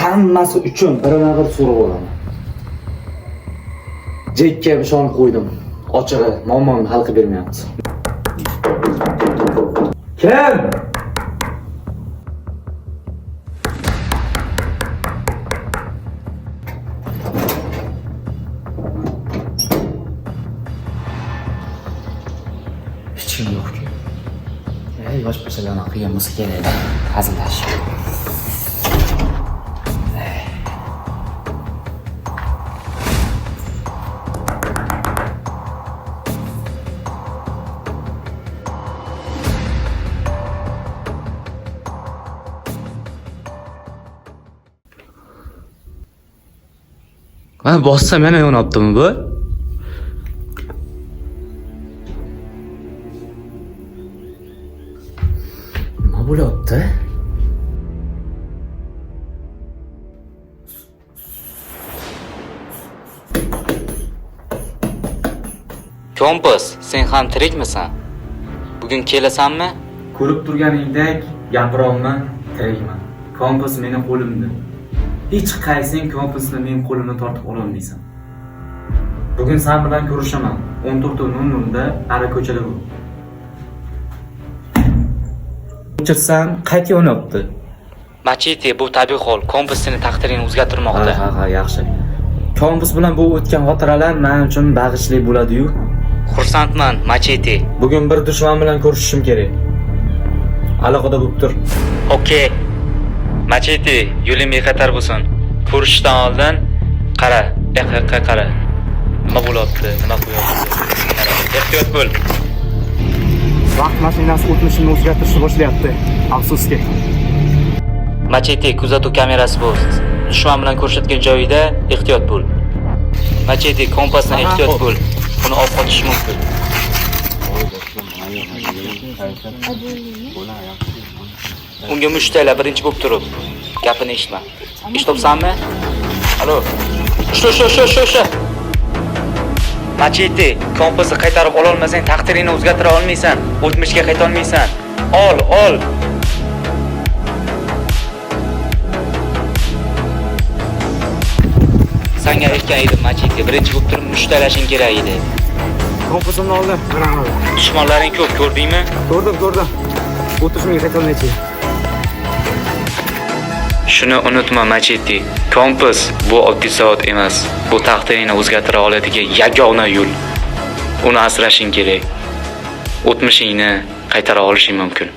Hammasi uchun birma-bir so'rab olaman. Jekka ishonib qo'ydim. Ochig'i, muammomni hal qilib bermayapti. Kim? Hech kim yo'q-ku. Ey, yosh bolalarni qilgan bo'lsa kerak-da, hazillashib. Mana bossam yana yonyaptimi bu? Nima bo'lyapti? Kompas, sen ham tirikmisan? Bugun kelasanmi? Ko'rib turganingdek, gapironman, tirikman. Kompas meni qo'limda. Hech qaysing kompasni men qo'limdan tortib ololmaysan. Bugun sen bilan ko'rishaman. 14:00 da Ari ko'chada bo'l. O'chirsam qayta yonyapti. Machete, bu tabiiy hol. Kompas seni taqdiringni o'zgartirmoqda. Ha, yaxshi. Kompas bilan bu o'tgan xotiralar men uchun bag'ishli bo'ladi-yu. Xursandman, Machete. Bugun bir dushman bilan ko'rishishim kerak. Aloqada bo'lib tur. Okey. Machete, yo'ling bexatar bo'lsin. Ko'rishishdan oldin qara, yoqqa qara. Nima bo'lyapti, nima qo'yapti? Qara, ehtiyot bo'l. Vaqt mashinasi o'tmishimni o'zgartirishni boshlayapti. Afsuski. Machete, kuzatuv kamerasi bu. Dushman bilan ko'rishayotgan joyida ehtiyot bo'l. Machete, kompasdan ehtiyot bo'l. Uni olib qochish mumkin. Unga mushtayla birinchi bo'lib turib. Gapini eshitma. Eshityapsanmi? Alo. Shu shu shu shu shu. Machete, kompasni qaytarib ola olmasang taqdiringni o'zgartira olmaysan. O'tmishga qayta olmaysan. Ol, ol. Sanga aytgan edim, Machete, birinchi bo'lib turib mushtalashing kerak edi. Kompasimni oldim. Mana mana. Dushmanlaring ko'p, ko'rdingmi? Ko'rdim, ko'rdim. O'tmishimga qaytolmaychi. Shuni unutma, Machete. Kompas bu oddiy soat emas. Bu taqdiringni o'zgartira oladigan yagona yo'l. Uni asrashing kerak. O'tmishingni qaytara olishing mumkin.